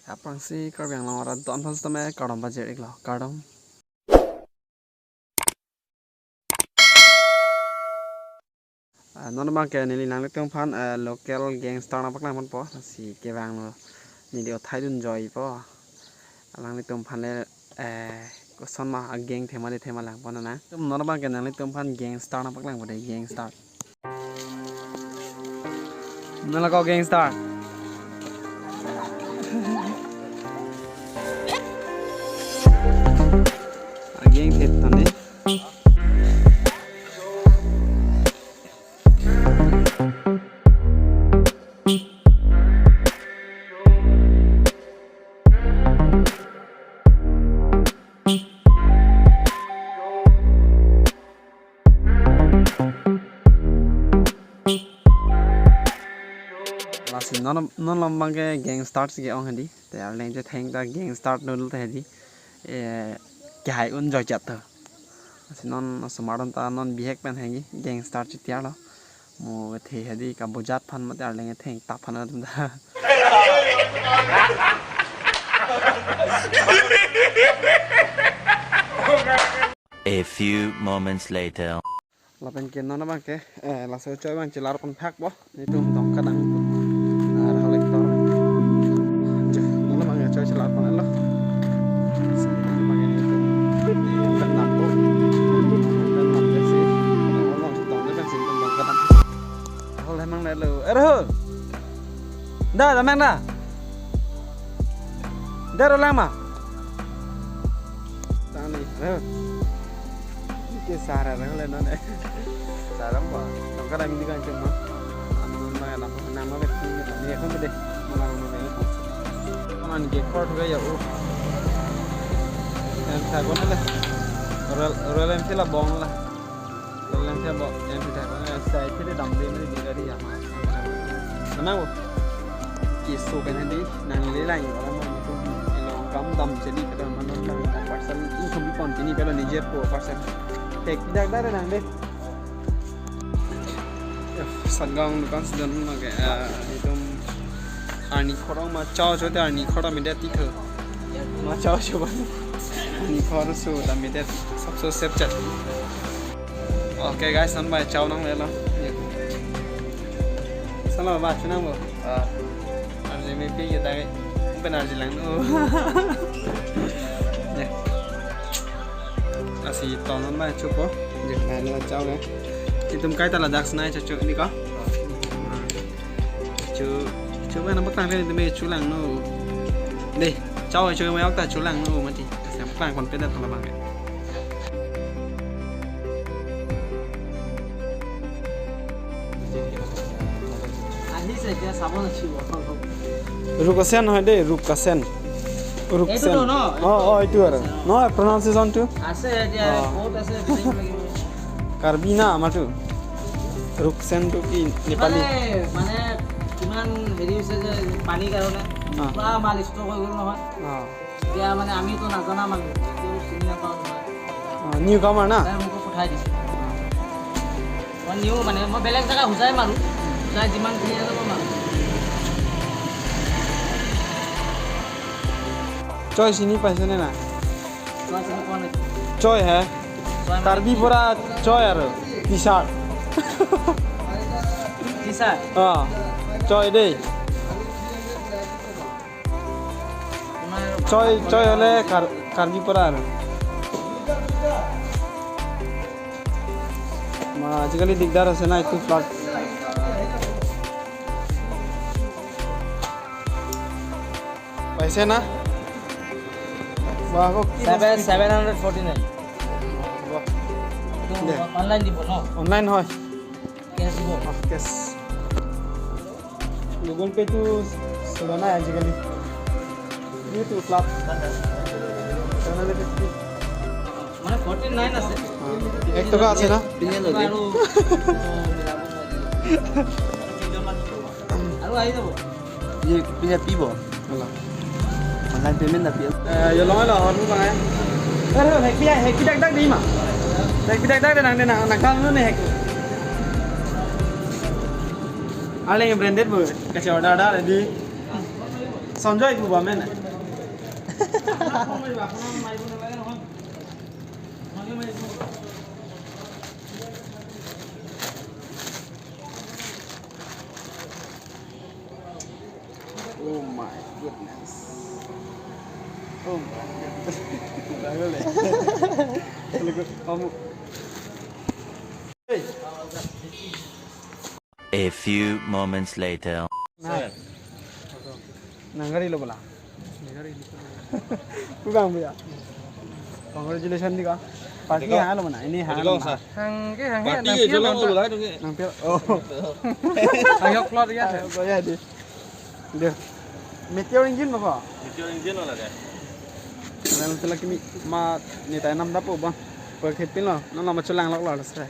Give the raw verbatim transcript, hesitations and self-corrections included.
Aphrangsi Karbi Anglong arat don aphan sitame kardom pajir iklo, kardom. Ah, non abangke neli nanglitum aphan, eh, local gangster nangpaklang ponpo, si kevanglo neli othai dunjoipo. Nanglitum aphan le, eh, kosonma agang thema de thema langpon nang. Tum non abangke nanglitum aphan gangster nangpaklangpo de, gangster. Nang lake gangster. Agang the tane. Lasi non, non along abangke gangster si ke-ong hedi. Te arleng chetheng ta gangster nodul te hedi. Eh, kehai un joijat to. Lasi non osomar atum ta non bihek pen hedi gangster chitiar lo. Mo kethe hedi kabujat aphan mate arleng chetheng ta aphan atum ta. A few moments later. Lapen ke non abangke, eh, laso choi abang chelar pon thakpo. Netum dong kadang. Ah, Rahul actor. Ja, non abangke choi chelar ponlo. Si, non abangke netum dong kadang po. Dong kadang po si. Rahul actor netum dong kadang. Rahul hemang lelo. Eh, Rahul. Da, da mang da. Da, Rahul lang ma. Tang ni. Rahul. Ke sara Rahul non. Sara ma. Dong kadang di kan cuma. Anu ma lam. Nama bet ni ni kon de. Mana mana ni. Mana ni ke court ga ya u. Yang sa kon le. Royal, Royal Enfield la bong la. Royal Enfield bong, Enfield thak bong, eh, sai thili damde mene di gari ya ma. Mana bo? Keso kan hedi, nangle lang, orang mau itu, ilong kam dam jadi kada mana lang, parcel income pon kini kada nije po parcel. Tek tidak ada nang de. Ya, Sangam dukan sedang pakai, eh, itu arni khorong ma chow chow te arni khorong media ti khe. Ma chow chow ba. Arni khorong so ta media ti. Sab so sep chat. Okay guys, non abang chow nanglelo. Ya. Salam ba chunang bo. Ah. Arje me pi ya dai. Pen arje lang no. Ya. Lasi to non abang chopo. Ya, nanglelo chow ya. Itum kaita ladak senai chocho ni ko. Chu, chu ba nang paklang kali teme chu lang no. Dei, chow chu ma yok ta chu lang no mati. Sem paklang kon peda to labang. Ahi se dia sabon achi bo. Rukasen hoy dei, Rukasen. Rukasen. Eitu no, no? Oh, oh, eitu aro. No, pronunciation tu? Ase dia, ah. Bahut ase, time lagibo. Karbi na, amar tu. Ruksen tu ki Nepali? মানে, মানে, কিমান হেৰি হৈছে যে পানীৰ কাৰণে। অ। পুৰা মাল ষ্টক হৈ গ'ল নহয়। অ। এতিয়া মানে আমিতো নাজানা মানুহ, একো চিনি নাপাওঁ নহয়। অ, নিউ কামাৰ না? তাই মোকো পঠাই দিছে। মই নিউ মানে, মই বেলেগ জেগা হোজাই মাৰো। হোজাই যিমানখিনি আছে মই মাৰো। চয় চিনি পাইছেনে নাই? চয় চিনি পোৱা নাই। চয় হে? চয় মানে কাৰ্বি কি? পৰা চয় আৰু টি চাৰ্ট। T shirt? অ, চয় দেই। তোমাৰ চয়, চয় হ'লে কাৰ-, কাৰ্বি পৰা আৰু। মা, আজিকালি দিগদাৰ আছে না, এইটো ফ্লাট। পাইছে না? বা, আকৌ কি ছেভেন, বস্তু? Seven hundred forty nine. বাহ। এইটো দে। অনলাইন দিব ন? অনলাইন হয়। কেছ দিব? অ, কেছ। গুগল পে'টো চলা নাই আজিকালি। এইটো ফ্লাট। Seven hundred fifty. মানে ফৰ্টি নাইন আছে। অ, এক টকা আছে না? পিনে লগে। আৰু, অ, মিলাব নোৱাৰিব। আৰু আহি যাব। Pia, pia pibo. Wala. Online payment na pia. Eh, yo long lo hor bang eh. Eh, hekpi, hekpi dak dak di ma. Hekpi dak dak nang nang nang kang ne hek. Ale branded bo. Kacha order da di. Sanjay বুবা মেনে। Oh my goodness. Oh my goodness. Bagole. Kamu. Hey. A few moments later. Nah. Nang gari lo bola. Pulang bu ya. Congratulations di ka. Party Ito. Hang lo mana? Ini hang Ito, lo mana? Sir. Hang ke, hang ke, party nang ke pia jualan lo tu lah. Lah tu ke. Nang pia. Oh. Hang yok plot ya. Ah, oh ya di. Dia. Meteor engine apa? Meteor engine wala dia. Nang telah kimi ma ni tai nam dapo bang. Pakai pin lo. Nang nama chulang lok lo sir.